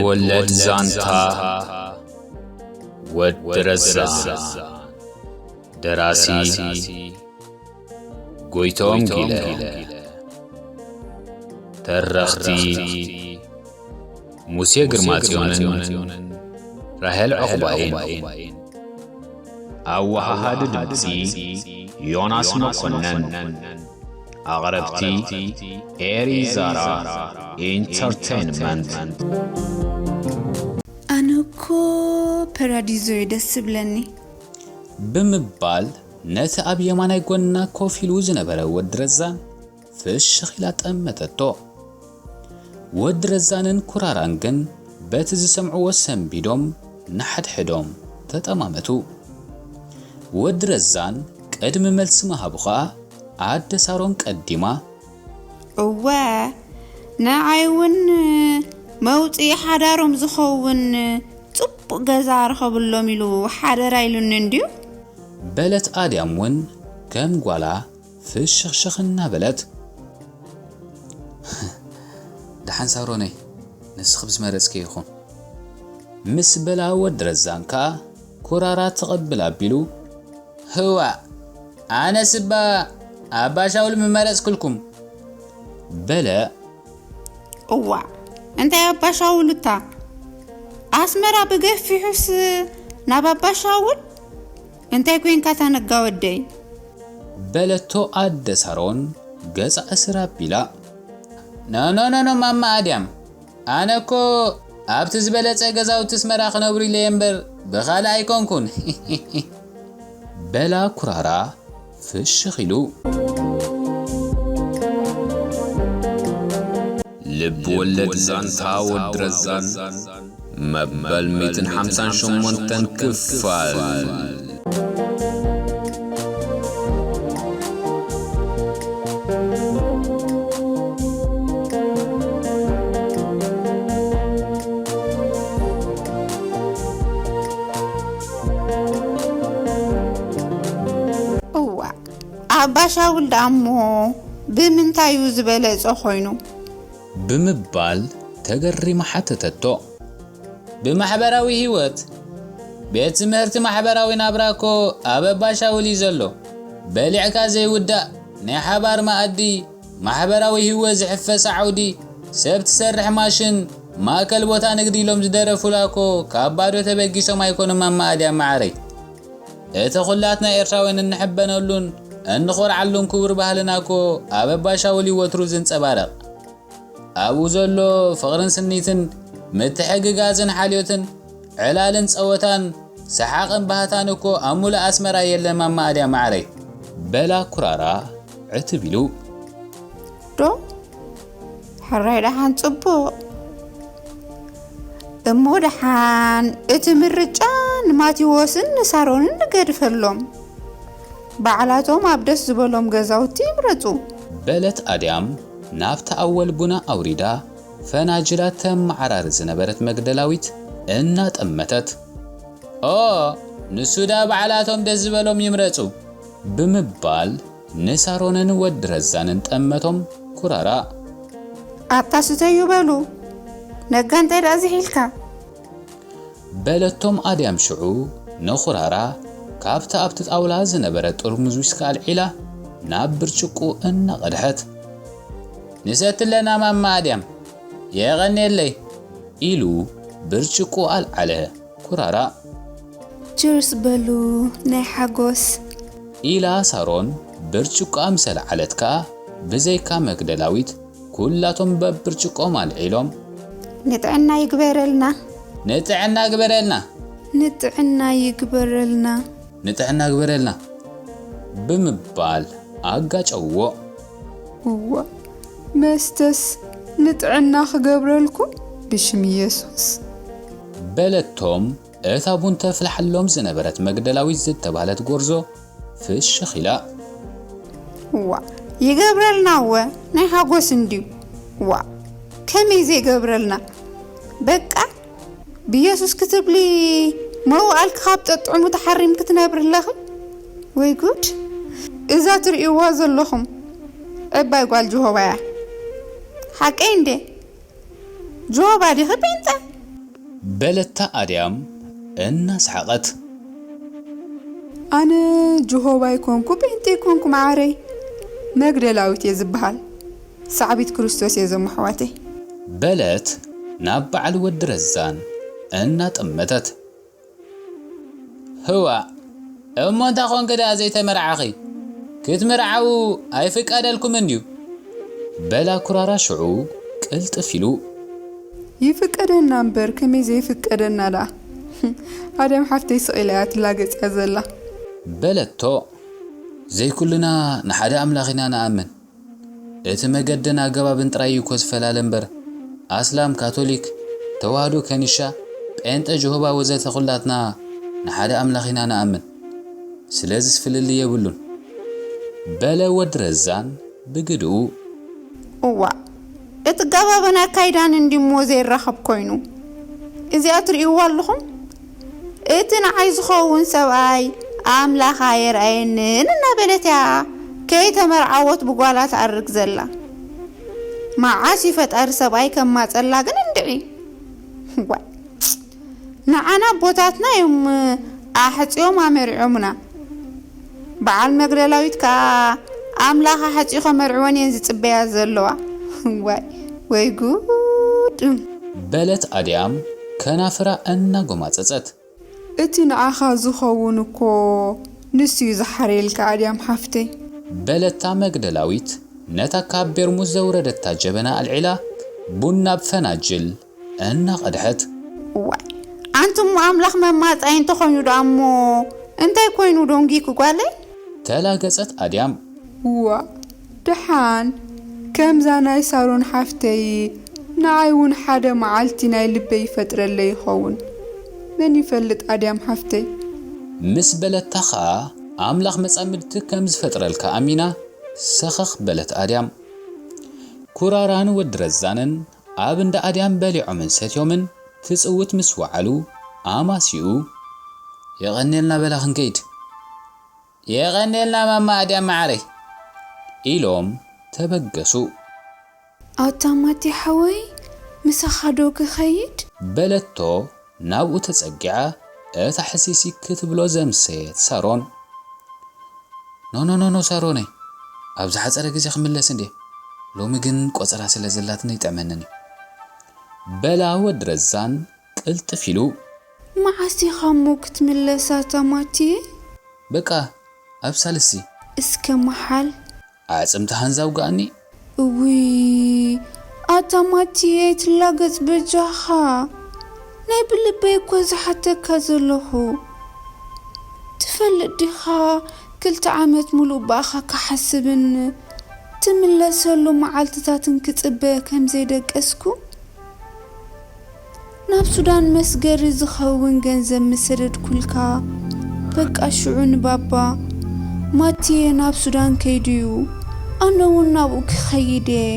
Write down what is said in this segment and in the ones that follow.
ወለድ ዛንታ ወዲ ረዛ። ደራሲ ጎይቶም ጊለ። ተረኽቲ ሙሴ ግርማጽዮንን ራሄል ዑቕባይን። ኣወሃሃዲ ድምጺ ዮናስ መኮነን። ኣቕረብቲ ኤሪ ዛራ ኢንተርቴይንመንት። ኣነ እኮ ፐራዲዞ እዩ ደስ ዝብለኒ። ብምባል ነቲ ኣብ የማናይ ጎና ኮፍ ኢሉ ዝነበረ ወዲ ረዛን ፍሽኽ ኢላ ጠመተቶ። ወዲ ረዛንን ኩራራን ግን በቲ ዝሰምዕዎ ሰንቢዶም ንሓድሕዶም ተጠማመቱ። ወዲ ረዛን ቅድሚ መልሲ ምሃቡ ኸኣ ኣደ ሳሮን ቀዲማ፣ እወ፣ ንዓይ እውን መውጽኢ ሓዳሮም ዝኸውን ጽቡቕ ገዛ ርኸብሎም ኢሉ ሓደራ ኢሉኒ እንድዩ። በለት ኣድያም እውን ከም ጓላ ፍሽኽሽኽ እናበለት፣ ደሓን ሳሮነይ፣ ንስኺ ብዝመረጽኪ ይኹን። ምስ በላ ወዲ ረዛን ከኣ ኩራራ ትቕብል ኣቢሉ፣ ህዋ፣ ኣነስ እባ ኣባ ሻውል ምመረጽኩልኩም፣ በለ። እዋ፣ እንታይ ኣባ ሻውል እታ ኣስመራ ብገፊሑስ ናብ ኣባ ሻውል? እንታይ ኮይንካ እታ ነጋ ወደይ? በለቶ ኣደ ሳሮን ገጻ እስር ኣቢላ። ኖ፣ ኖ፣ ኖ፣ ኖ፣ ማማ ኣድያም፣ ኣነ እኮ ኣብቲ ዝበለጸ ገዛውቲ ኣስመራ ክነብሩ ኢለ እየ እምበር ብኻልእ ኣይኮንኩን። በላ ኩራራ ፍሽኽ ኢሉ። ልብ ወለድ ዛንታ ወዲ ረዛን መበል ሚእትን ሓምሳን ሸሞንተን ክፋል። እዋ፣ ኣባ ሻውል ደኣ እሞ ብምንታይ እዩ ዝበለጸ ኮይኑ? ብምባል ተገሪማ ሓተተቶ። ብማሕበራዊ ህይወት፣ ቤት ትምህርቲ ማሕበራዊ ናብራ እኮ ኣብ ኣባ ሻውል እዩ ዘሎ። በሊዕካ ዘይውዳእ ናይ ሓባር መኣዲ፣ ማሕበራዊ ህይወት ዝሕፈስ ዓውዲ፣ ሰብ ትሰርሕ ማሽን፣ ማእከል ቦታ ንግዲ ኢሎም ዝደረፉላ እኮ ካብ ባዶ ተበጊሶም ኣይኮኑን ማማ ኣድያም መዓረይ። እቲ ኩላትና ኤርትራውያን እንሕበነሉን እንኾርዓሉን ክቡር ባህልና እኮ ኣብ ኣባ ሻውል እዩ ወትሩ ዝንጸባረቕ። ኣብኡ ዘሎ ፍቕርን ስኒትን፣ ምትሕግጋዝን ሓልዮትን፣ ዕላልን ጸወታን፣ ሰሓቕን ባህታን እኮ ኣብ ሙሉእ ኣስመራ የለን ማማ ኣድያም መዓረይ። በላ ኩራራ ዕትብ ኢሉ። ዶ? ሕራይ ደሓን ጽቡቕ። እሞ ደሓን እቲ ምርጫ ንማቴዎስን ንሳሮንን ንገድፈሎም። ባዕላቶም ኣብ ደስ ዝበሎም ገዛውቲ ይምረጹ። በለት ኣድያም ናብታ ኣወል ቡና ኣውሪዳ ፈናጅላ ተመዓራሪ ዝነበረት መግደላዊት እናጠመተት። ኦ፣ ንሱ ዳ ባዕላቶም ደስ ዝበሎም ይምረጹ። ብምባል ንሳሮንን ወዲ ረዛንን ጠመቶም ኩራራ። ኣታ ስተዩ በሉ፣ ነጋ እንታይ ደኣ ዝሒልካ? በለቶም ኣድያም ሽዑ ንኹራራ ካብቲ ኣብቲ ጣውላ ዝነበረ ጥርሙዝ ዊስኪ ኣልዒላ ናብ ብርጭቆ እናቐድሐት። ንሰቲ ኣለና ማማ ኣድያም፣ የቐንየለይ፣ ኢሉ ብርጭቆ ኣልዓለ። ኩራራ። ችርስ በሉ ናይ ሓጎስ። ኢላ ሳሮን ብርጭቆኣ ምስ ኣልዓለት ከኣ ብዘይካ መግደላዊት ኩላቶም በብርጭቆኦም ኣልዒሎም። ንጥዕና ይግበረልና። ንጥዕና ግበረልና። ንጥዕና ይግበረልና። ንጥዕና ግበረልና። ብምባል ኣጋጨውዎ። እዋ መስተስ ንጥዕና ክገብረልኩም ብሽም ኢየሱስ። በለቶም እታ ቡን ተፍልሓሎም ዝነበረት መግደላዊት ዝተባህለት ጎርዞ ፍሽኽ ኢላ። እዋ ይገብረልና እወ ናይ ሓጎስ እንድዩ። እዋ ከመይ ዘይገብረልና በቃ ብየሱስ ክትብሊ መዋእልኪ ካብ ጠጥዕሙ ተሓሪምኪ ትነብሪ ኣለኺ። ወይ ጉድ! እዛ ትርእይዋ ዘለኹም ዕባይ ጓል ጀሆባ እያ። ሓቀይ እንዴ? ጀሆባ ዲኺ ጴንጠ? በለታ ኣድያም እናሰሓቐት። ኣነ ጅሆባ ኣይኮንኩ፣ ጴንጤ ኣይኮንኩ፣ መዓረይ መግደላዊት እየ ዝበሃል። ሳዕቢት ክርስቶስ እየ፣ ዞም ኣሕዋተይ። በለት ናብ በዓል ወዲ ረዛን እናጠመተት። ህዋ፣ እሞ እንታይ ኮንኪ ደኣ ዘይተመርዓኺ? ክትምርዓዉ ኣይፍቀደልኩምን ድዩ? በላ ኩራራ ሽዑ ቅልጥፍ ኢሉ። ይፍቀደና እምበር ከመይ ዘይፍቀደና ደኣ? ኣድያም ሓፍተይ ስቕ ኢላ እያ ትላገጽ እያ ዘላ። በለቶ። ዘይኩልና ንሓደ ኣምላኽ ኢና ንኣምን። እቲ መገድን ኣገባብን ጥራይ እዩ እኮ ዝፈላለ እምበር፣ ኣስላም፣ ካቶሊክ፣ ተዋህዶ፣ ከኒሻ፣ ጴንጠ፣ ጀሆባ ወዘተ ኩላትና ንሓደ ኣምላኽ ኢና ንኣምን። ስለዚስ ፍልልይ የብሉን። በለ ወዲ ረዛን ብግድኡ። እዋእ፣ እቲ ገባብን ኣካይዳን እንዲሞ ዘይራኸብ ኮይኑ። እዚኣ ትርእይዋ ኣለኹም? እቲ ንዓይ ዝኸውን ሰብኣይ ኣምላኽ ኣየርኣየንን እናበለት እያ ከይተመርዓወት ብጓላ ትኣርግ ዘላ። መዓስ እዩ ፈጣሪ ሰብኣይ ከማጸላ ግን እንድዒ። ዋይ፣ ንዓና ኣቦታትና እዮም ኣሕጺኦም ኣመሪዖምና። በዓል መግደላዊት ከኣ ኣምላኽ ኣሕጺኡ ከመርዕወን እየን ዝጽበያ ዘለዋ። ዋይ፣ ወይ ጉድ! በለት ኣድያም ከናፍራ እናጎማጸጸት። እቲ ንዓኻ ዝኸውን እኮ ንሱ እዩ ዝሓርየልካ ኣድያም ሓፍተይ። በለታ መግደላዊት ነታ ካብ ቤርሙዝ ዘውረደታ ጀበና ኣልዒላ ቡና ኣብ ፈናጅል እናቐድሐት። እዋይ፣ ኣንቲ እሞ ኣምላኽ መማጻይ እንተኾይኑ ደኣ እሞ እንታይ ኮይኑ ዶንጊ ክጓለይ? ተላገጸት ኣድያም። እዋ፣ ደሓን ከምዛ ናይ ሳሮን ሓፍተይ ንዓይ እውን ሓደ መዓልቲ ናይ ልበይ ይፈጥረለይ ይኸውን። መን ይፈልጥ ኣድያም ሓፍተይ? ምስ በለታ ኸኣ ኣምላኽ መጻምድቲ ከም ዝፈጥረልካ ኣሚና ሰኸኽ በለት ኣድያም። ኩራራን ወዲ ረዛንን ኣብ እንዳ ኣድያም በሊዖምን ሰትዮምን ትጽውት ምስ ወዓሉ ኣማሲኡ፣ የቐንየልና በላ ክንከይድ። የቐንየልና ማማ ኣድያም መዓረይ ኢሎም ተበገሱ። ኣታ ማቲ ሓወይ፣ ምሳኻ ዶ ክኸይድ? በለቶ ናብኡ ተጸጊዓ እታ ሕስይስይ ክትብሎ ዘምሰየት ሳሮን። ኖ ኖ ኖ ኖ ሳሮነይ፣ ኣብ ዝሓጸረ ግዜ ክምለስ እንድየ። ሎሚ ግን ቆጸራ ስለ ዘላትኒ ይጥዕመንን እዩ። በላ ወዲ ረዛን ቅልጥፍ ኢሉ። መዓስ ኢኻ እሞ ክትምለስ ኣታ ማቲ? በቃ ኣብ ሳልስቲ። እስከ መሓል። ኣዕጽምቲ ሃንዛ ውግኣኒ። እውይ ኣታ ማቲ ኣይትላገጽ በጃኻ። ናይ ብልበይ እኮ ዝሓተካ ዘለኹ። ትፈልጥ ዲኻ ክልተ ዓመት ሙሉእ ብኣኻ ክሓስብን ትምለሰሉ መዓልትታትን ክጽበ ከም ዘይደቀስኩ? ናብ ሱዳን መስገሪ ዝኸውን ገንዘብ ምስ ሰደድኩልካ፣ በቃ ሽዑ ንባባ፣ ማቲየ ናብ ሱዳን ከይዱ እዩ፣ ኣነ እውን ናብኡ ክኸይድ እየ።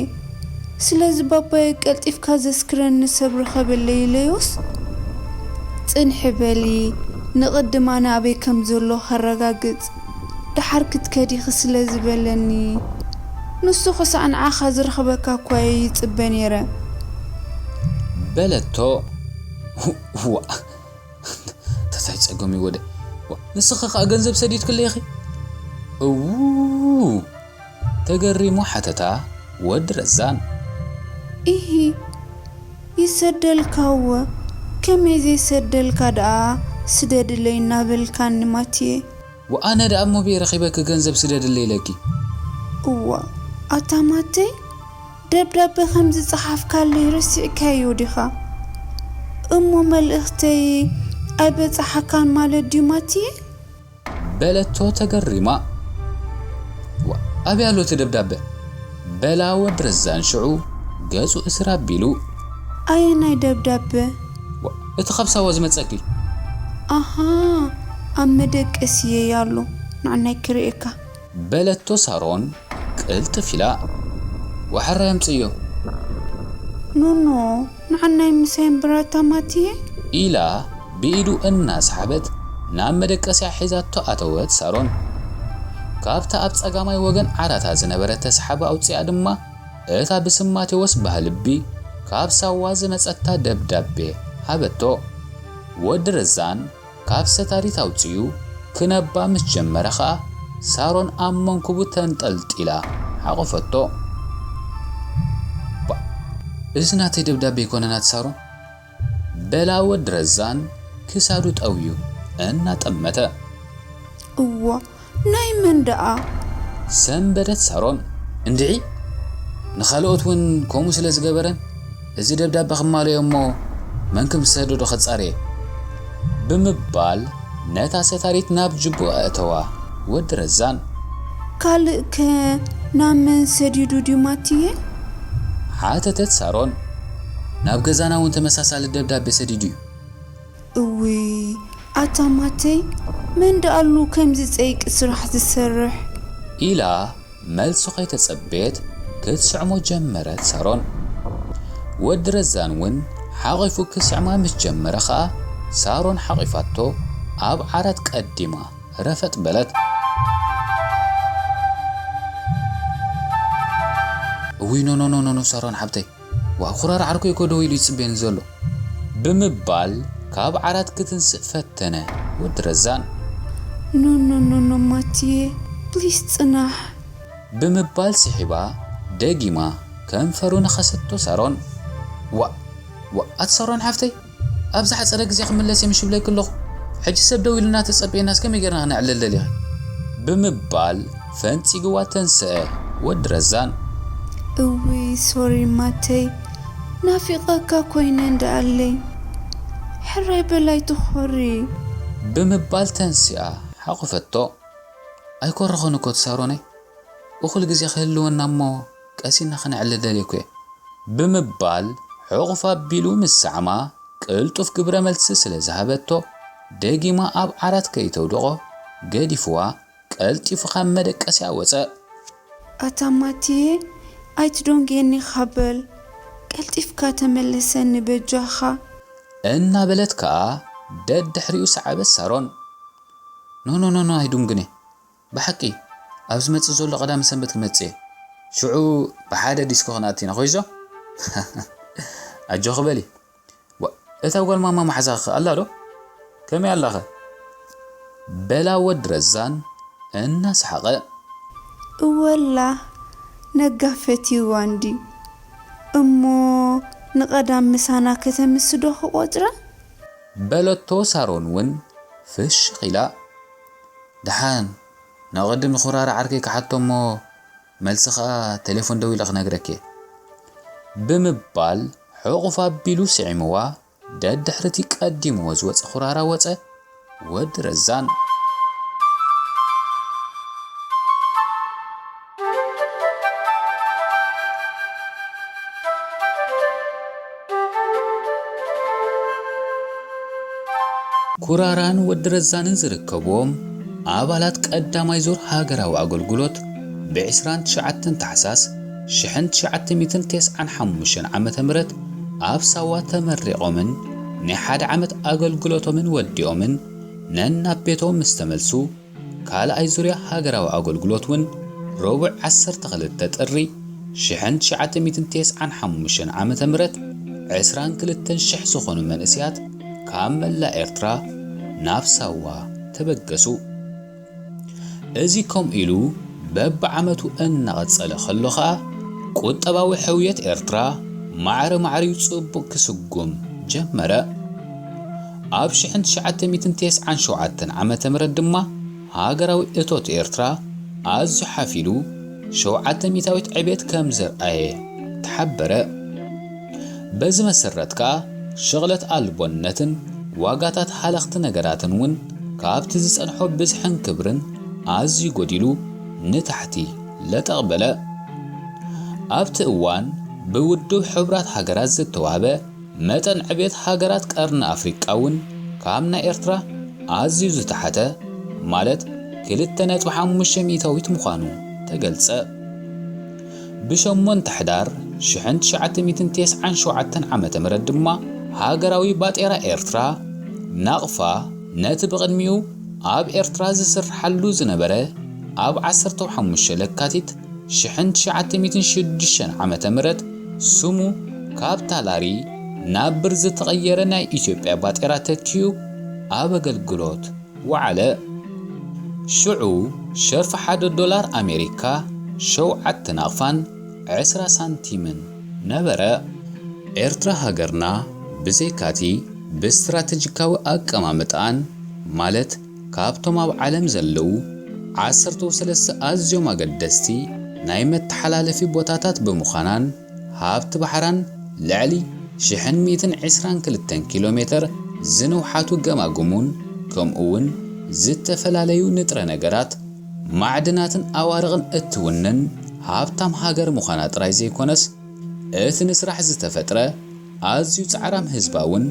ስለዚ ባባየ ቀልጢፍካ ዘስክረኒ ሰብ ርኸበለይ ኢለዮስ፣ ጽንሒ በሊ፣ ንቕድም ኣነ ኣበይ ከም ዘሎ ከረጋግጽ፣ ደሓር ክትከዲ ኢኺ ስለ ዝበለኒ፣ ንሱ ክሳዕ ንዓኻ ዝረኽበካ እኳ እየ ይጽበ ነይረ። በለቶ። ዋእ፣ እንታይ ጸገም እዩ ወደይ? ዋእ፣ ንስኺ ኸኣ ገንዘብ ሰዲድክለይ ኢኺ? እዉ፣ ተገሪሙ ሓተታ ወዲ ረዛን። ኢሂ፣ ይሰደልካ እወ፣ ከመይ ዘይሰደልካ ደኣ ስደድለይ እናበልካኒ ማትየ። ወኣነ ደኣ እሞ በይ ረኺበኪ ገንዘብ ስደድለይ ኢለኪ? እዋ፣ ኣታ ማተይ፣ ደብዳበ ከም ዝጸሓፍካለይ ረሲዕካዮ ዲኻ? እሞ መልእኽተይ ኣይበጻሓካን ማለት ድዩ ማትየ? በለቶ ተገሪማ። ዋ፣ ኣበይ ኣሎ እቲ ደብዳበ? በላ ወዲ ረዛን ሽዑ ገጹ እስር ኣቢሉ። ኣየናይ ደብዳበ? ዋ፣ እቲ ካብ ሳዋ ዝመጸኪ። ኣሃ፣ ኣብ መደቀስየይ ኣሎ፣ ንዓናይ ክርእየካ። በለቶ ሳሮን ቅልጥፍ ኢላ። ዋሕራይ ኣምጽእዮ። ኖኖ፣ ንዓናይ ምሳይ እምበር ኣታ ማትየ። ኢላ ብኢዱ እናሰሓበት ናብ መደቀስያ ሒዛቶ ኣተወት ሳሮን። ካብታ ኣብ ጸጋማይ ወገን ዓራታ ዝነበረት ተስሓቢ ኣውጺኣ ድማ እታ ብስም ማቴዎስ ባህልቢ ካብ ሳዋ ዝመጸታ ደብዳቤ ሃበቶ። ወዲ ረዛን ካብ ሰታሪት ኣውጺኡ ክነባ ምስ ጀመረ ኸኣ፣ ሳሮን ኣብ መንኩቡ ተንጠልጢላ ሓቖፈቶ። "ባእ፣ እዚ ናተይ ደብዳቤ ኣይኮነን ኣቲ ሳሮን?" በላ ወዲ ረዛን ክሳዱ ጠውዩ እናጠመተ። "እዋ፣ ናይ መን ደኣ?" ሰንበደት ሳሮን። "እንድዒ፣ ንኻልኦት እውን ከምኡ ስለ ዝገበረን፣ እዚ ደብዳበ ክማለዮ እሞ መን ከም ዝሰደዶ ከጻርየ?" ብምባል ነታ ሰታሪት ናብ ጅቡ ኣእተዋ። ወዲ ረዛን። "ካልእ ከ ናብ መን ሰዲዱ ድዩ ማትየ?" ሓተተት ሳሮን። "ናብ ገዛና እውን ተመሳሳሊ ደብዳቤ ሰዲዱ እዩ።" "እውይ፣ ኣታ ማተይ፣ መን ደኣሉ ከምዚ ጸይቂ ስራሕ ዝሰርሕ?" ኢላ መልሱ ከይተጸበየት ክትስዕሞ ጀመረት ሳሮን። ወዲ ረዛን እውን ሓቒፉ ክስዕማ ምስ ጀመረ ኸኣ፣ ሳሮን ሓቒፋቶ ኣብ ዓራት ቀዲማ ረፈጥ በለት። "እውይ፣ ኖ፣ ኖ፣ ኖ፣ ኖ፣ ኖ፣ ሳሮን ሓብተይ፣ ዋእ፣ ኩራራ ዓርከይ እኮ ደው ኢሉ ይጽበየኒ ዘሎ።" ብምባል ካብ ዓራት ክትንስእ ፈተነ ወዲ ረዛን። "ኖ፣ ኖ፣ ኖ፣ ኖ፣ ማትየ፣ ፕሊስ ጽናሕ።" ብምባል ስሒባ ደጊማ ከንፈሩ ነኸሰቶ ሳሮን። "ዋእ፣ ዋእ፣ ኣቲ ሳሮን ሓፍተይ፣ ኣብ ዝሓጸረ ግዜ ክምለስ እየ ምሽ ይብለኪ ኣለኹ። ሕጂ ሰብ ደው ኢሉ እናተጸበየናስ ከመይ ጌርና ክነዕልል ደሊኺ?" ብምባል ፈንጺግዋ ተንስአ ወዲ ረዛን። "እውይ፣ ሶሪ ማተይ፣ ናፊቐካ ኮይነ እንዳኣለይ። ሕራይ በል ኣይትኾሪ።" ብምባል ተንሲኣ ሓቑፈቶ። "ኣይኮረኹን እኮ እቲ ሳሮነይ፣ እኹል ግዜ ክህልወና እሞ ቀሲና ክነዕልል ደልየ እኮ እየ።" ብምባል ሕቑፍ ኣቢሉ ምስ ሰዓማ ቅልጡፍ ግብረ መልሲ ስለ ዝሃበቶ፣ ደጊማ ኣብ ዓራት ከይተውድቖ ገዲፍዋ ቀልጢፉ ካብ መደቀሲኣ ወጸ። "ኣታ ማትየ፣ ኣይትዶንግየኒ ኻበል፣ ቀልጢፍካ ተመለሰኒ በጃኻ።" እናበለት ከኣ ደድሕሪኡ ሰዓበት ሳሮን። "ኖ፣ ኖ፣ ኖ፣ ኖ፣ ኣይድንጉን እየ። ብሓቂ፣ ኣብ ዝመጽእ ዘሎ ቀዳመ ሰንበት ክመጽእ እየ። ሽዑ ብሓደ ዲስኮ ክንኣቲ ኢና፣ ኮይዞ?" "ኣጆኺ በሊ። ዋ፣ እታ ጓል ማማ መሓዛኺ ኣላ ዶ? ከመይ ኣላኸ?" በላ ወዲ ረዛን እናሰሓቐ። "እወላ፣ ነጋ ፈትይዋ እንዲ። እሞ ንቐዳም ምሳና ከተምሲ ዶ ክቖጽራ?" በለቶ ሳሮን እውን ፍሽኽ ኢላ። "ደሓን፣ ናብ ቅድም ንኹራራ ዓርከይ ክሓቶ እሞ መልሲ ኸኣ ቴሌፎን ደዊለ ክነግረኪ እየ።" ብምባል ሕቑፍ ኣቢሉ ስዒምዋ፣ ደድሕርቲ ቀዲምዎ ዝወጸ ኩራራ ወጸ። ወዲ ረዛን። ኩራራን ወዲ ረዛንን ዝርከብዎም ኣባላት ቀዳማይ ዙር ሃገራዊ ኣገልግሎት፣ ብ ዕስራን ትሽዓተን ታሕሳስ ሽሕን ትሽዓተ ሚእትን ተስዓን ሓሙሽተን ዓመተ ምህረት ኣብ ሳዋ ተመሪቖምን ናይ ሓደ ዓመት ኣገልግሎቶምን ወዲኦምን ነናብ ቤቶም ምስ ተመልሱ፣ ካልኣይ ዙርያ ሃገራዊ ኣገልግሎት እውን ረቡዕ ዓሰርተ ክልተ ጥሪ ሽሕን ትሽዓተ ሚእትን ተስዓን ሓሙሽተን ዓመተ ምህረት ዕስራን ክልተን ሽሕ ዝኾኑ መንእሰያት ካብ መላእ ኤርትራ ናብ ሳዋ ተበገሱ። እዚ ከምኡ ኢሉ በብዓመቱ እናቐጸለ ከሎ ኸኣ፣ ቁጠባዊ ሕውየት ኤርትራ ማዕረ ማዕሪኡ ጽቡቕ ክስጉም ጀመረ። ኣብ ሽሕን ትሽዓተ ሚእትን ተስዓን ሸውዓተን ዓመተ ምህረት ድማ፣ ሃገራዊ እቶት ኤርትራ ኣዝዩ ሓፍ ኢሉ፣ ሸውዓተ ሚእታዊት ዕቤት ከም ዘርኣየ ተሓበረ። በዚ መሰረት ከኣ፣ ሽቕለት ኣልቦነትን ዋጋታት ሃለኽቲ ነገራትን እውን ካብቲ ዝጸንሖ ብዝሕን ክብርን ኣዝዩ ጎዲሉ፣ ንታሕቲ ለጠቕ በለ። ኣብቲ እዋን፣ ብውድብ ሕቡራት ሃገራት ዝተዋህበ መጠን ዕቤት ሃገራት ቀርኒ ኣፍሪቃ እውን ካብ ናይ ኤርትራ ኣዝዩ ዝተሓተ፣ ማለት ክልተ ነጥቢ ሓሙሽተ ሚእታዊት ምዃኑ ተገልጸ። ብሸሞንተ ሕዳር ሽሕን ትሽዓተ ሚእትን ተስዓን ሸውዓተን ዓመተ ምህረት ድማ፣ ሃገራዊ ባጤራ ኤርትራ፣ ናቕፋ፣ ነቲ ብቕድሚኡ ኣብ ኤርትራ ዝስርሓሉ ዝነበረ፣ ኣብ ዓሰርተ ሓሙሽተ ለካቲት ሽሕን ትሽዓተ ሚእትን ሽዱሽተን ዓመተ ምህረት ስሙ ካብ ታላሪ ናብ ብር ዝተቐየረ ናይ ኢትዮጵያ ባጤራ ተኪኡ ኣብ ኣገልግሎት ወዓለ። ሽዑ ሸርፊ ሓደ ዶላር ኣሜሪካ ሸውዓተ ናቕፋን ዕስራ ሳንቲምን ነበረ። ኤርትራ ሃገርና ብዘይካቲ ብስትራተጂካዊ ኣቀማምጣኣን ማለት ካብቶም ኣብ ዓለም ዘለዉ ዓሰርተ ሰለስተ ኣዝዮም ኣገደስቲ ናይ መተሓላለፊ ቦታታት ብምዃናን ሃብቲ ባሕራን ልዕሊ ሽሕን ሚእትን ዕስራን ክልተን ኪሎ ሜተር ዝንውሓቱ ገማግሙን ከምኡውን ዝተፈላለዩ ንጥረ ነገራት ማዕድናትን ኣዋርቕን እትውንን ሃብታም ሃገር ምዃና ጥራይ ዘይኮነስ እቲ ንስራሕ ዝተፈጥረ ኣዝዩ ጻዕራም ህዝባ እውን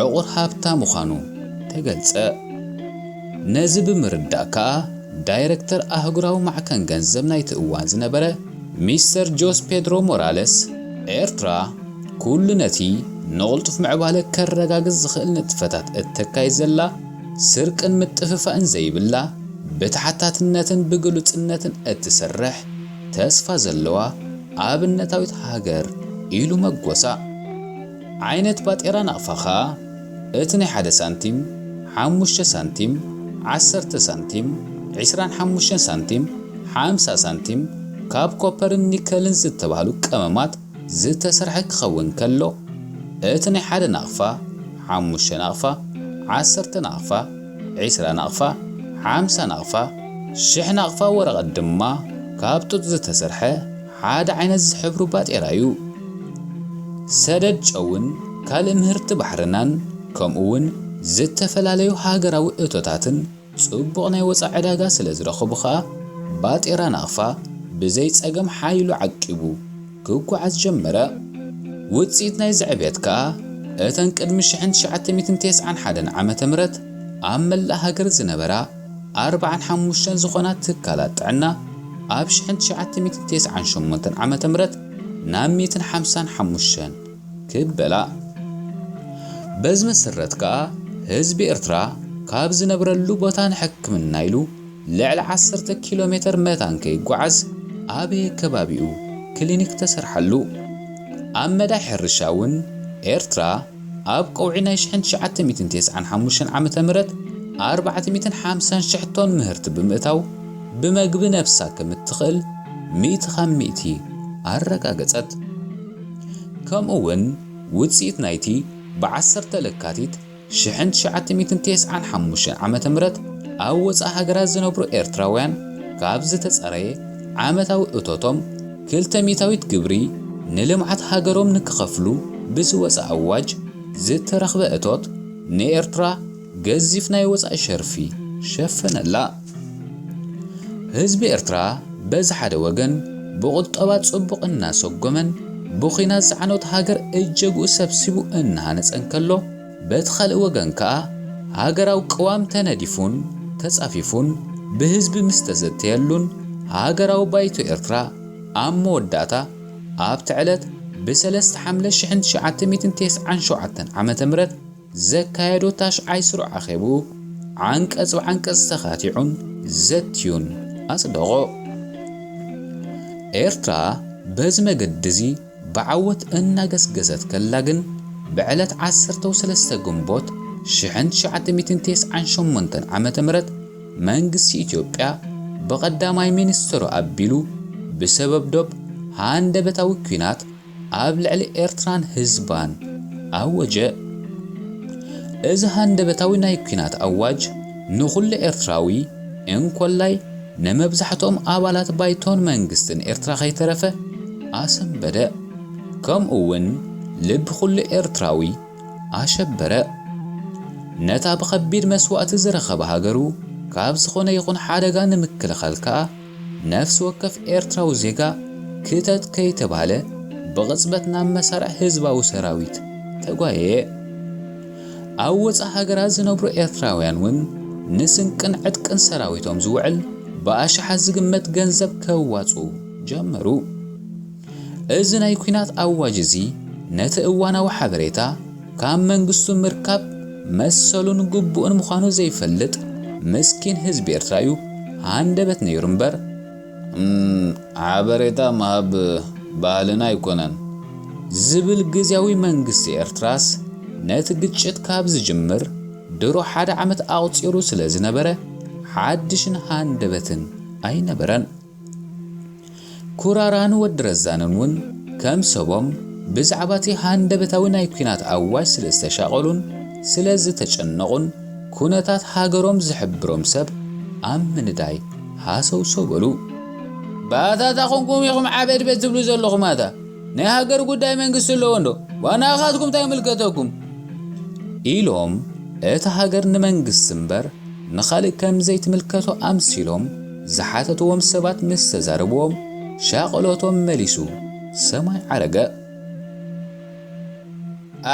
ዕቑር ሃብታ ምዃኑ ተገልጸ። ነዚ ብምርዳእ ከኣ ዳይረክተር ኣህጉራዊ ማዕከን ገንዘብ ናይቲ እዋን ዝነበረ ሚስተር ጆስ ፔድሮ ሞራለስ ኤርትራ ኩሉ ነቲ ንቕልጡፍ ምዕባለ ከረጋግጽ ዝኽእል ንጥፈታት እተካይድ ዘላ ስርቅን ምጥፍፋእን ዘይብላ ብተሓታትነትን ብግሉጽነትን እትሰርሕ ተስፋ ዘለዋ ኣብነታዊት ሃገር ኢሉ መጎሳ። ዓይነት ባጤራ ናቕፋ ኸኣ እቲ ናይ ሓደ ሳንቲም፣ ሓሙሽተ ሳንቲም፣ ዓሰርተ ሳንቲም፣ ዕስራን ሓሙሽተን ሳንቲም፣ ሓምሳ ሳንቲም ካብ ኮፐርን ኒከልን ዝተባህሉ ቀመማት ዝተሰርሐ ክኸውን ከሎ እቲ ናይ ሓደ ናቕፋ፣ ሓሙሽተ ናቕፋ፣ ዓሰርተ ናቕፋ፣ ዕስራ ናቕፋ፣ ሓምሳ ናቕፋ፣ ሽሕ ናቕፋ ወረቐት ድማ ካብ ጡጥ ዝተሰርሐ ሓደ ዓይነት ዝሕብሩ ባጤራ እዩ። ሰደድ ጨውን ካልእ ምህርቲ ባሕርናን ከምኡውን ዝተፈላለዩ ሃገራዊ እቶታትን ጽቡቕ ናይ ወጻኢ ዕዳጋ ስለ ዝረኸቡ ኸኣ ባጤራ ናቕፋ ብዘይ ጸገም ሓይሉ ዓቂቡ ክጓዓዝ ጀመረ። ውጽኢት ናይዚ ዕብየት ከኣ እተን ቅድሚ ሽሕን ትሽዓተ ሚእትን ተስዓን ሓደን ዓመተ ምህረት ኣብ መላእ ሃገር ዝነበራ ኣርባዓን ሓሙሽተን ዝኾና ትካላት ጥዕና ኣብ ሽሕን ትሽዓተ ሚእትን ተስዓን ሸሞንተን ዓመተ ምህረት ናብ ሚእትን ሓምሳን ሓሙሽተን ክበላ። በዚ መሰረት ከኣ ህዝቢ ኤርትራ ካብ ዝነብረሉ ቦታ ንሕክምና ኢሉ ልዕሊ ዓሰርተ ኪሎ ሜተር መታን ከይጓዓዝ ኣበየ ከባቢኡ ክሊኒክ ተሰርሓሉ። ኣብ መዳይ ሕርሻ እውን ኤርትራ ኣብ ቀውዒ ናይ ሽሕን ትሽዓተ ሚእትን ተስዓን ሓሙሽተን ዓመተ ምህረት ኣርባዕተ ሚእትን ሓምሳን ሽሕ ቶን ምህርቲ ብምእታው ብመግቢ ነብሳ ከም እትኽእል ሚእቲ ካብ ሚእቲ ኣረጋገጸት። ከምኡ እውን ውጽኢት ናይቲ ብዓሰርተ ለካቲት ሽሕን ትሽዓተ ሚእትን ተስዓን ሓሙሽተን ዓመተ ምህረት ኣብ ወጻኢ ሃገራት ዝነብሩ ኤርትራውያን ካብ ዝተጸረየ ዓመታዊ እቶቶም ክልተ ሚእታዊት ግብሪ ንልምዓት ሃገሮም ንክኸፍሉ ብዝወጸ ኣዋጅ ዝተረኽበ እቶት ንኤርትራ ገዚፍ ናይ ወጻኢ ሸርፊ ሸፈነላ። ህዝቢ ኤርትራ በዚ ሓደ ወገን ብቁጠባ ጽቡቕ እናሰጎመን ብኹናት ዝዓነወት ሃገር እጀግኡ ሰብሲቡ እናሃነጸን ከሎ፣ በቲ ካልእ ወገን ከኣ ሃገራዊ ቅዋም ተነዲፉን ተጻፊፉን ብህዝቢ ምስ ተዘተየሉን ሃገራዊ ባይቶ ኤርትራ ኣብ መወዳእታ ኣብቲ ዕለት ብሰለስተ ሓምለ ሽሕን ትሽዓተ ሚእትን ተስዓን ሸውዓተን ዓመተ ምህረት ዘካየዶ ታሽዓይ ስሩዕ ኣኼብኡ ዓንቀጽ ብዓንቀጽ ተኻቲዑን ዘትዩን ኣጽደቖ። ኤርትራ በዚ መገዲ እዚ ብዓወት እናገስገሰት ከላ ግን ብዕለት ዓሰርተ ሰለስተ ግንቦት ሽሕን ትሽዓተ ሚእትን ተስዓን ሸሞንተን ዓመተ ምህረት መንግስቲ ኢትዮጵያ ብቐዳማይ ሚኒስትሩ ኣቢሉ ብሰበብ ዶብ ሃንደበታዊ ኲናት ኣብ ልዕሊ ኤርትራን ህዝባን ኣወጀ። እዚ ሃንደበታዊ ናይ ኲናት ኣዋጅ ንኹሉ ኤርትራዊ እንኮላይ ንመብዛሕትኦም ኣባላት ባይቶን መንግስትን ኤርትራ ከይተረፈ ኣሰንበደ። ከምኡ እውን ልቢ ኩሉ ኤርትራዊ ኣሸበረ። ነታ ብኸቢድ መስዋእቲ ዝረኸበ ሃገሩ ካብ ዝኾነ ይኹን ሓደጋ ንምክልኻል ከኣ ነፍሲ ወከፍ ኤርትራዊ ዜጋ ክተት ከይተባህለ ብቕጽበት ናብ መሳርዕ ህዝባዊ ሰራዊት ተጓየየ። ኣብ ወጻኢ ሃገራት ዝነብሩ ኤርትራውያን እውን ንስንቅን ዕጥቅን ሰራዊቶም ዝውዕል ብኣሽሓት ዝግመት ገንዘብ ከዋጽኡ ጀመሩ። እዚ ናይ ኲናት ኣዋጅ እዚ ነቲ እዋናዊ ሓበሬታ ካብ መንግስቱ ምርካብ መሰሉን ግቡእን ምዃኑ ዘይፈልጥ ምስኪን ህዝቢ ኤርትራ እዩ ሃንደበት ነይሩ እምበር፣ እም፣ ሓበሬታ ምሃብ ባህልና ኣይኮነን። ዝብል ግዝያዊ መንግስቲ ኤርትራስ ነቲ ግጭት ካብ ዝጅምር ድሮ ሓደ ዓመት ኣቑጺሩ ስለ ዝነበረ ሓድሽን ሃንደበትን ኣይነበረን። ኩራራን ወዲ ረዛንን እውን ከም ሰቦም ብዛዕባ እቲ ሃንደበታዊ ናይ ኲናት ኣዋጅ ስለ ዝተሻቐሉን ስለ ዝተጨነቑን ኩነታት ሃገሮም ዝሕብሮም ሰብ ኣብ ምንዳይ ሃሰውሰው በሉ። ባታ እታ ኾንኩም ኢኹም ዓበድ ቤት ትብሉ ዘለኹም ኣታ ናይ ሃገር ጉዳይ መንግስቲ ኣለዎ እንዶ ዋና ኢኻትኩም እንታይ ይምልከተኩም? ኢሎም እቲ ሃገር ንመንግስቲ እምበር ንኻልእ ከም ዘይትምልከቶ ኣምሲሎም ዝሓተትዎም ሰባት ምስ ተዛረብዎም ሻቕሎቶም መሊሱ ሰማይ ዓረገ።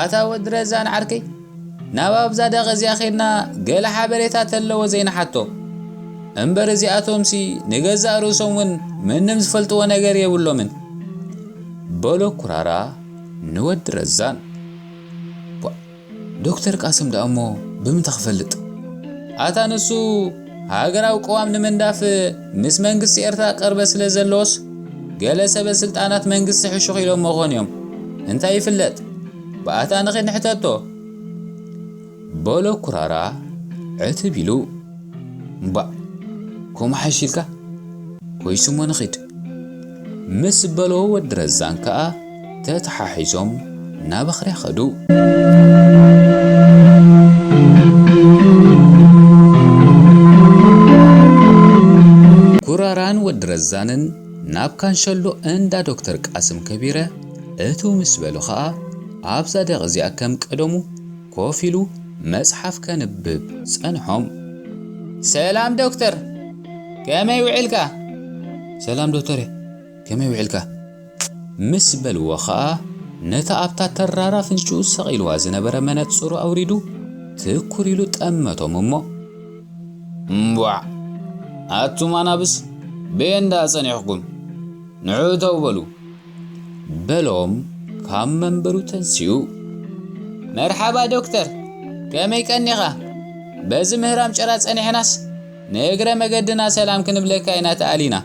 ኣታ ወዲ ረዛን ዓርከይ ናብ ኣብዛ ደቂ እዚኣ ኸድና ገለ ሓበሬታ ተለዎ ዘይንሓቶ እምበር እዚኣቶምሲ ንገዛእ ርእሶም እውን ምንም ዝፈልጥዎ ነገር የብሎምን በሎ ኩራራ ንወዲ ረዛን። ቧእ፣ ዶክተር ቃስም ደኣ እሞ ብምንታይ ክፈልጥ? ኣታ ንሱ ሃገራዊ ቅዋም ንምንዳፍ ምስ መንግስቲ ኤርትራ ቅርበት ስለ ዘለዎስ ገለ ሰበ ስልጣናት መንግስቲ ሕሹኽ ኢሎሞ ኾን እዮም። እንታይ ይፍለጥ? ብኣታ ንኺድ ንሕተቶ በሎ ኩራራ ዕትብ ኢሉ። እምባእ፣ ከምኡ ሓይሽ ኢልካ? ኮይሱሞ ንኺድ። ምስ በሎ ወዲ ረዛን ከኣ ተተሓሒዞም ናብ ኣኽርያ ኸዱ። ኩራራን ወዲ ረዛንን ናብ ካንሸሎ እንዳ ዶክተር ቃስም ከቢረ እትው ምስ በሉ ኸኣ ኣብዛ ደቕ እዚኣ ከም ቀደሙ ኮፍ ኢሉ መጽሓፍ ከንብብ ጸንሖም። ሰላም ዶክተር፣ ከመይ ውዒልካ? ሰላም ዶክተር፣ ከመይ ውዒልካ? ምስ በልዎ ኸኣ ነታ ኣብታ ተራራ ፍንጭኡ ሰቒልዋ ዝነበረ መነጽሩ ኣውሪዱ ትኩር ኢሉ ጠመቶም እሞ፣ እምቧዕ! ኣቱም ኣናብስ በየን ደኣ ጸኒሕኩም? ንዑ እተው በሉ። በሎም ካብ መንበሩ ተንሲኡ። መርሓባ ዶክተር፣ ከመይ ቀኒኻ? በዚ ምህራም ጭራ ጸኒሕናስ ንእግረ መገድና ሰላም ክንብለካ ኢና ተኣሊና።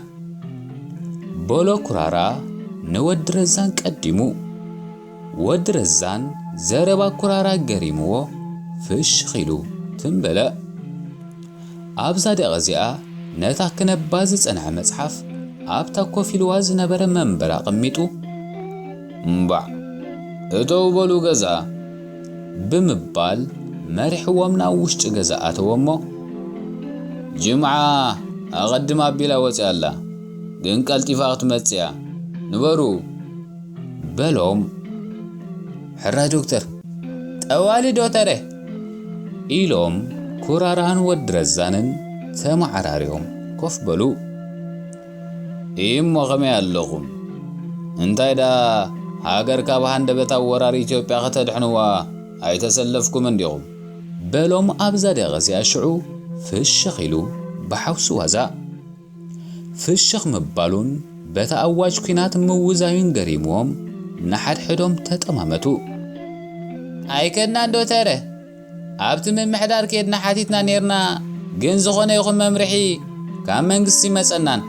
በሎ ኩራራ ንወዲ ረዛን ቀዲሙ። ወዲ ረዛን ዘረባ ኩራራ ገሪምዎ ፍሽኽ ኢሉ ትም በለ። ኣብዛ ደቕ እዚኣ ነታ ክነባ ዝጸንሐ መጽሓፍ ኣብታ ኮፍ ኢልዋ ዝነበረ መንበር ኣቐሚጡ፣ እምባዕ እተው በሉ ገዛ ብምባል መሪሕዎም ናብ ውሽጢ ገዛ ኣተወ እሞ፣ ጅምዓ ኣቐድም ኣቢላ ወጺኣ ኣላ፣ ግን ቀልጢፋ ክትመጽእ እያ፣ ንበሩ በሎም። ሕራይ ዶክተር፣ ጠዋሊ ዶተረ ኢሎም ኩራራን ወዲ ረዛንን ተመዓራርዮም ኮፍ በሉ። እሞ ከመይ ኣለኹም? እንታይ ደኣ ሃገር ካብ ሃንደበታዊ ወራር ኢትዮጵያ ከተድሕንዋ ኣይተሰለፍኩምን ዲኹም? በሎም ኣብዛ ደቂ እዚኣ ሽዑ ፍሽኽ ኢሉ ብሓውሲ ዋዛ። ፍሽኽ ምባሉን በቲ ኣዋጅ ኲናት ምውዛዩን ገሪምዎም ንሓድሕዶም ተጠማመቱ። ኣይከድናን ዶተረ፣ ኣብቲ ምምሕዳር ኬድና ሓቲትና ኔርና፣ ግን ዝኾነ ይኹን መምርሒ ካብ መንግስቲ ይመጸናን።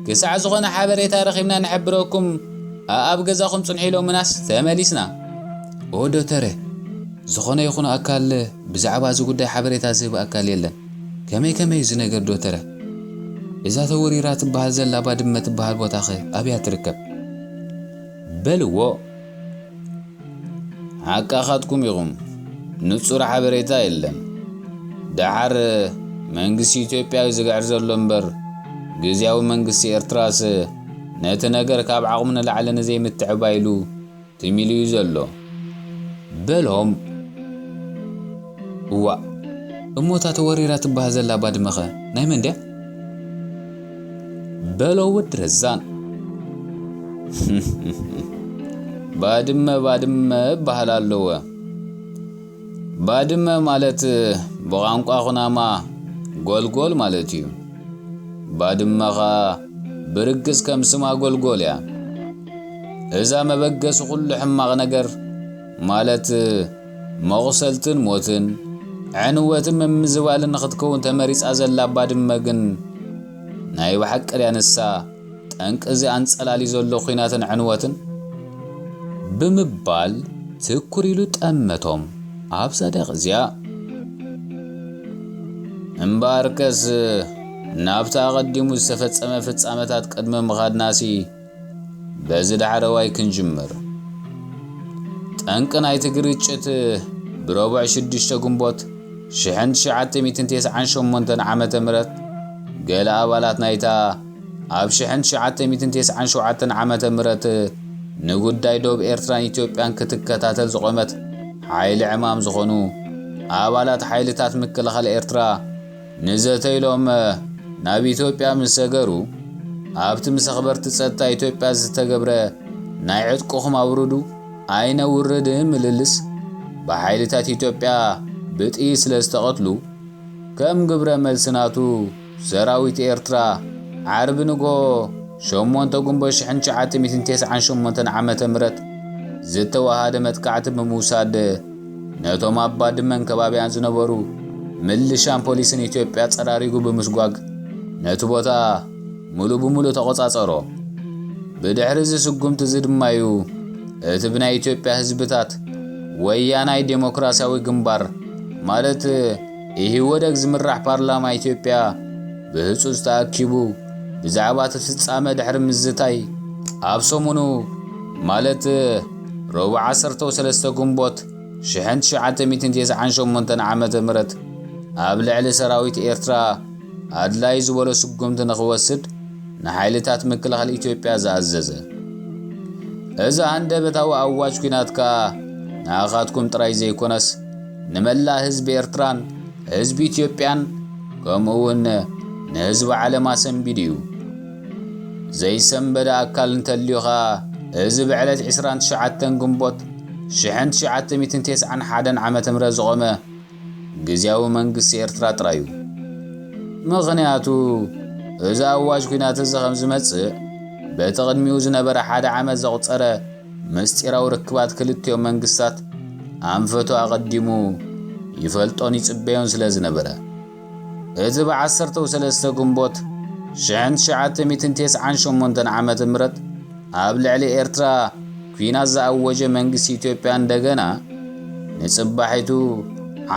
ክሳዕ ዝኾነ ሓበሬታ ረኺብና ንሕብረኩም፣ ኣኣብ ገዛኹም ጽንሑ ኢሎምናስ ተመሊስና። ኦ ዶተረ፣ ዝኾነ ይኹን ኣካል ብዛዕባ እዚ ጉዳይ ሓበሬታ ዝህብ ኣካል የለን። ከመይ ከመይ እዚ ነገር ዶተረ? እዛ ተወሪራ ትበሃል ዘላ ባድመ ትበሃል ቦታኸ ኣብያ ትርከብ? በልዎ። ሓቃኻትኩም ኢኹም። ንጹር ሓበሬታ የለን። ደሓር መንግስቲ ኢትዮጵያ እዩ ዝግዕር ዘሎ እምበር፣ ግዝያዊ መንግስቲ ኤርትራስ ነቲ ነገር ካብ ዓቕሙ ንላዕሊ ንዘይምትዕባይ ኢሉ ትም ኢሉ እዩ ዘሎ። በሎም። እዋእ፣ እሞ እታ ተወሪራ ትበሃል ዘላ ባድመኸ ናይ መን ድያ? በሎ ወዲ ረዛን። ባድመ፣ ባድመ እበሃል ኣለወ። ባድመ ማለት ብቋንቋ ኩናማ ጎልጎል ማለት እዩ። ባድመ ኸኣ ብርግጽ ከም ስማ ጎልጎል እያ። እዛ መበገሲ ኩሉ ሕማቕ ነገር ማለት መቑሰልትን ሞትን ዕንወትን ምምዝባልን ንኽትከውን ተመሪጻ ዘላ ባድመ ግን ናይ ብሓቂ ድያ ንሳ ጠንቂ እዚ ኣንጸላልዩ ዘሎ ኲናትን ዕንወትን? ብምባል ትኩር ኢሉ ጠመቶም። ኣብዛ ደቕ እዚኣ እምበኣርከስ ናብቲ ኣቐዲሙ ዝተፈጸመ ፍጻመታት ቅድሚ ምኻድናሲ በዚ ዳሕረዋይ ክንጅምር። ጠንቂ ናይቲ ግርጭት ብረቡዕ ሽዱሽተ ግንቦት ሽሕን ትሽዓተ ሚእትን ተስዓን ሸሞንተን ዓመተ ምህረት ገለ ኣባላት ናይታ ኣብ ሽሕን ትሽዓተ ሚእትን ተስዓን ሸውዓተን ዓመተ ምህረት ንጉዳይ ዶብ ኤርትራን ኢትዮጵያን ክትከታተል ዝቖመት ሓይሊ ዕማም ዝኾኑ ኣባላት ሓይልታት ምክልኻል ኤርትራ ንዘተ ኢሎም ናብ ኢትዮጵያ ምስ ሰገሩ፣ ኣብቲ ምስ ኣኽበርቲ ጸጥታ ኢትዮጵያ ዝተገብረ ናይ ዕጥቅኹም ኣውርዱ ኣይነውርድን ምልልስ ብሓይልታት ኢትዮጵያ ብጥይት ስለ ዝተቐትሉ፣ ከም ግብረ መልሲ ናቱ ሰራዊት ኤርትራ ዓርቢ ንግሆ ሸሞንተ ግንቦት ሽሕን ትሽዓተ ሚእትን ተስዓን ሸሞንተን ዓመተ ምህረት ዝተወሃደ መጥቃዕቲ ብምውሳድ ነቶም ኣብ ባድመን ከባቢያን ዝነበሩ ምልሻን ፖሊስን ኢትዮጵያ ጸራሪጉ ብምስጓግ ነቲ ቦታ ሙሉ ብሙሉ ተቖጻጸሮ። ብድሕሪ እዚ ስጉምቲ እዚ ድማ እዩ እቲ ብናይ ኢትዮጵያ ህዝብታት ወያናይ ዴሞክራሲያዊ ግንባር ማለት ኢህወደግ ዝምራሕ ፓርላማ ኢትዮጵያ ብህጹጽ ተኣኪቡ ብዛዕባ እቲ ፍጻመ ድሕሪ ምዝታይ ኣብ ሰሙኑ ማለት ረቡዕ ዓሰርተ ሰለስተ ግንቦት ሽሕን ትሽዓተ ሚእትን ተስዓን ሸሞንተን ዓመተ ምህረት ኣብ ልዕሊ ሰራዊት ኤርትራ ኣድላይ ዝበሎ ስጉምቲ ንኽወስድ ንሓይልታት ምክልኻል ኢትዮጵያ ዝኣዘዘ። እዚ ሃንደበታዊ ኣዋጅ ኲናት ከኣ ንኣኻትኩም ጥራይ ዘይኮነስ ንመላእ ህዝቢ ኤርትራን ህዝቢ ኢትዮጵያን ከምኡ እውን ንህዝቢ ዓለም ኣሰንቢዱ እዩ። ዘይሰንበደ ኣካል እንተልዩ ኸኣ እዚ ብዕለት ዕስራን ትሽዓተን ግንቦት ሽሕን ትሽዓተ ሚእትን ተስዓን ሓደን ዓመተ ምህረት ዝቖመ ግዝያዊ መንግስቲ ኤርትራ ጥራይ እዩ። ምኽንያቱ እዚ ኣዋጅ ኲናት እዚ ከም ዝመጽእ በቲ ቅድሚኡ ዝነበረ ሓደ ዓመት ዘቑጸረ ምስጢራዊ ርክባት ክልቲኦም መንግስታት ኣንፈቱ ኣቐዲሙ ይፈልጦን ይጽበዮን ስለ ዝነበረ። እቲ ብ ዓሰርተ ሰለስተ ግንቦት ሽሕን ትሽዓተ ሚእትን ተስዓን ሸሞንተን ዓመተ ምህረት ኣብ ልዕሊ ኤርትራ ኲናት ዝኣወጀ መንግስቲ ኢትዮጵያ እንደገና ንጽባሒቱ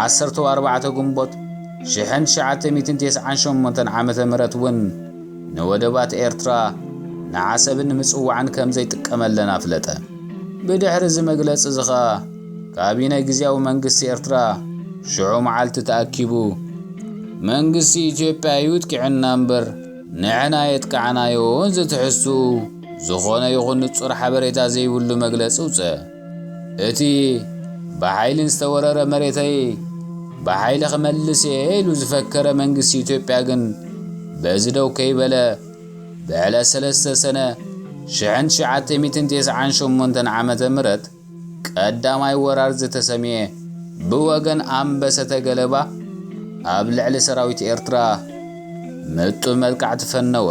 ዓሰርተ ኣርባዕተ ግንቦት ሽሕን ትሽዓተ ሚእትን ተስዓን ሸሞንተን ዓመተ ምህረት እውን ንወደባት ኤርትራ ንዓሰብን ንምጽዋዕን ከም ዘይጥቀመለን ኣፍለጠ። ብድሕሪ እዚ መግለጺ እዚ ኸኣ ካቢነ ግዝያዊ መንግስቲ ኤርትራ ሽዑ መዓልቲ ተኣኪቡ መንግስቲ ኢትዮጵያ እዩ ኣጥቂዑና እምበር ንሕና የጥቃዕናዮን ዝትሕዝትኡ ዝኾነ ይኹን ንጹር ሓበሬታ ዘይብሉ መግለጺ ኣውጽአ። እቲ ብሓይልን ዝተወረረ መሬተይ ብሓይሊ ክመልስ እየ ኢሉ ዝፈከረ መንግስቲ ኢትዮጵያ ግን በዚ ደው ከይበለ ብዕለት ሰለስተ ሰነ ሽሕን ትሽዓተ ሚእትን ተስዓን ሸሞንተን ዓመተ ምህረት ቀዳማይ ወራር ዝተሰምየ ብወገን ኣንበሰተ ገለባ ኣብ ልዕሊ ሰራዊት ኤርትራ ምጡር መጥቃዕቲ ፈነወ።